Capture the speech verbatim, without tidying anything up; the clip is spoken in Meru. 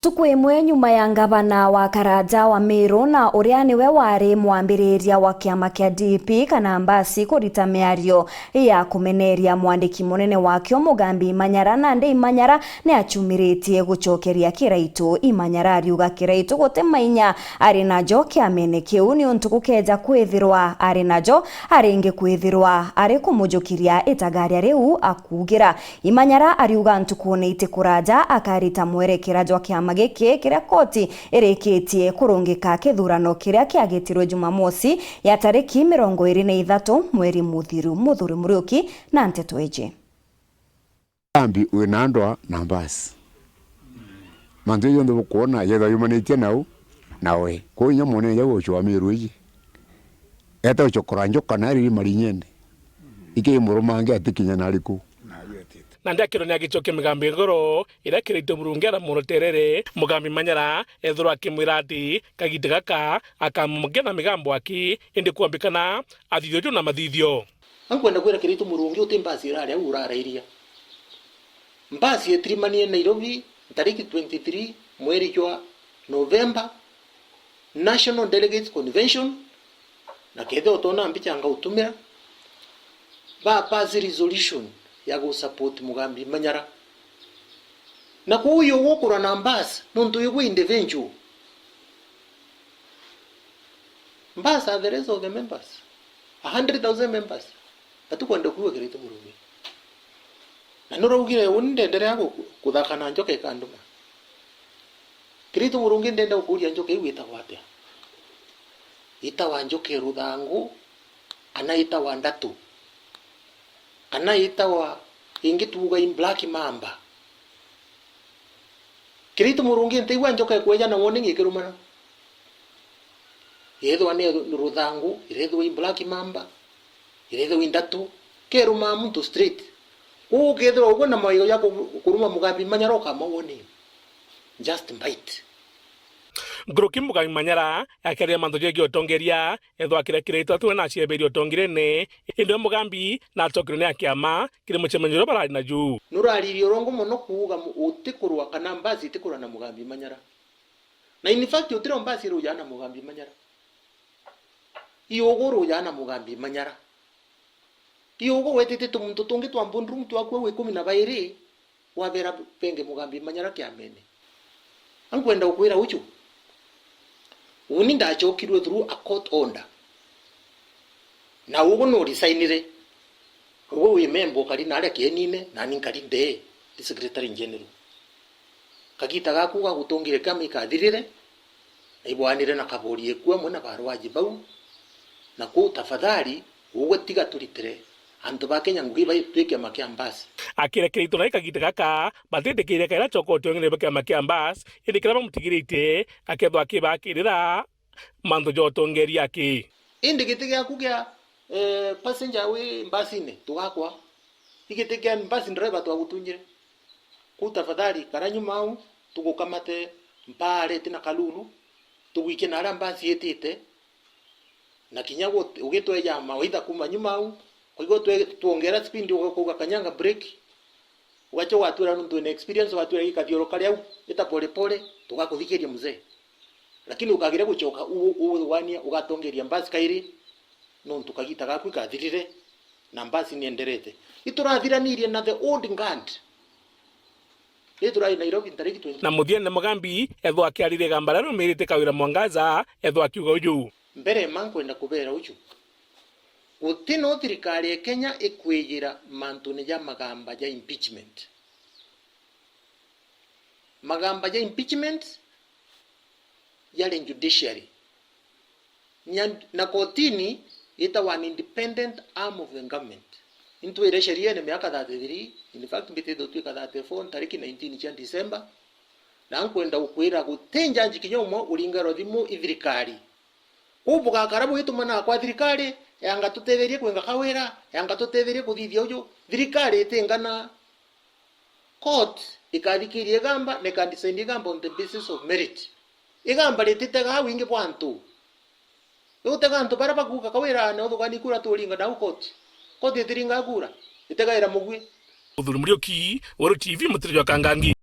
Ntuku imwe nyuma ya ngavana wa Karanja wa Meru na uria niwe wari mwambiriria wa kiama kia D P kana Mbasi kurita miario ya kumeneria mwandiki munene wakio Mugambi Manyara, nandi Manyara ni achumiritie gucokeria Kiraitu. Imanyara ariuga Kiraitu guti mainya ari najo kiamene kiu, niuntu gukeja kwithirwa ari najo, aringi kwithirwa ari kumujukiria itagaria riu akuugira. Imanyara ariuga ntukune itikuraja akarita mwerekera jwa kiama giki kiria koti irikitie kurungika kithurano kiria kiagitirwe Jumamosi ya tariki mirongo iri na ithatu mweri muthiru. Muthuri Muriuki na nteto iji. Ambi wina ndwa na Mbasi. Mantu jonthe bukwona yethwa yumanitie nau nawe. Kwou inya mwone ja gucwa Meru iji. Eta ucokora njoka na riri marinyene. Iki murumange atikinya na ariku. Na ndiakirwo ni agicokia migambo igoro iria Kiraitu Murungi aramuroterere. Mugambi Manyara ethirwa akimwira ati kagita gaka akamumukia na migambo aki, indi kwambikana athithio jo na mathithio. Ankwenda kwira Kiraitu Murungi uti Mbasi irari au urarairia. Mbasi etirimanie Nairobi ntariki twenty-three mweri jwa November, National Delegates Convention, na kethira utona mbicha ngautumira, ba pass resolution ya gu support Mugambi Manyara. Na kwou yo gukura na Mbasi, nontu yo gwi individual. Mbasi are the rest of the members. A hundred thousand members. Batikwenda kuigua Kiraitu Murungi. Na nuraugire, uni ndenderea gu-, kuthaka na njoka ikanduma. Kiraitu Murungi, ndenda gukuria njoka iu itagwa atia? Itagwa njoka ya ruthangu, kana itagwa ndatu? Kana itagwa ingi tuuga i black mamba? Kiraitu Murungi, ntiigua njoka ikweja na warning ikirumana. Yethwa ni ruthangu, irethwa i black mamba, irethwa i ndatu, kerumaa muntu straight. Kwou ukethirwa ugwe na maigo ja ku-, kuruma Mugambi Manyara ukama warning. Just bite. Nkuruki Mugambi Manyara akiaria mantu jegie utongeria, ethwa akiria Kiraitu atiwe na acieberi utongirene, indi we Mugambi na acokirwe ni akiama kiri mucemanio juria barari naju. Nuraririe urongo mono kuuga mu-, utikurwa kana Mbasi itikurwa na Mugambi Manyara. Na in fact, utiro Mbasi irujaa na Mugambi Manyara. Iugu urujaa na Mugambi Manyara. Iugu wetite tumuntu tungi twa boardroom twaku au ikumi na bairi, wabera benge Mugambi Manyara kiamene. Ankwenda gukwira uju. Uni ndachokirwe through a court order. Na ugu nu resignire. Ugu wi member ukari naria kienine, nani nkari ndee, ndi secretary general. Kagita gaku ga gutongire kiama ikathirire, na ibwanire na kabori eku amwe na barwaji bau, na kuu tafadhali, ugwe tiga turitire antu ba Kenya ngugi bai twi kiama kia Mbasi. Akire Kiraitu nai kagita gaka, batitikiire kaira chokotwe ng'ene ba kiama kia Mbasi, indi kiria bamutigirite, akethwa akibakirira mantu ja utongeria aki. Indi giti giaku gia, eh, passenger wi mbasine, tugakwa. Igiti kia mbasi driver twagutunyire. Kuu tafadhali, kara nyuma au, tugukamate mpaare tina kalulu, tugwikie na aria mbasi itite, na kinya gu-, ugitweja mawaitha kuuma nyuma au, kwaigua twe-, twongera speed, ugakauga kanyanga brake, ugacha ugatwira nontu wina experience, ugatwira gikathiuruka riu, ita pole pole, tugakuthikiria mzee. Lakini ukagire guchoka u-, u-, uwania, ugatongeria mbasi kairi, nontu kagita gaku ikathirire, na mbasi nienderete. Iturathiranirie na the old guard. Ri turari Nairobi ntariki twenty. Na muthiene Mugambi, ethwa akiaririe igamba riria riumirite Kawira Mwangaza, ethwa akiuga uju. Mbere ma nkwenda kubera uju. Guti no thirikari ya Kenya ikwijira mantune ja magamba ja impeachment. Magamba ja impeachment jari judiciary. Nya-, na kotini itagwa an independent arm of the government. Intwire sheriene miaka thirty-three, in fact, mbitite gutwika thirty-four ntariki nineteen cia December, na nkwenda gukwira guti njanji kinya umwe uringarwa thimu i thirikari. Kuu bugakara bugitumanaga kwa thirikari, yanga tutetherie kwinga kawira, yanga tutetherie kuthithia uju. Thirikari itingana. Court ikathikiria igamba na ikadecide igamba on the basis of merit. Igamba rititega wingi bwa antu. Igutega antu baria bakuuga kawira na uthugani kura turinga nau court. Court itiringa kura, itegaira mugwi. Uthuri Muriuki, Weru T V, Mutiri jwa Kangangi.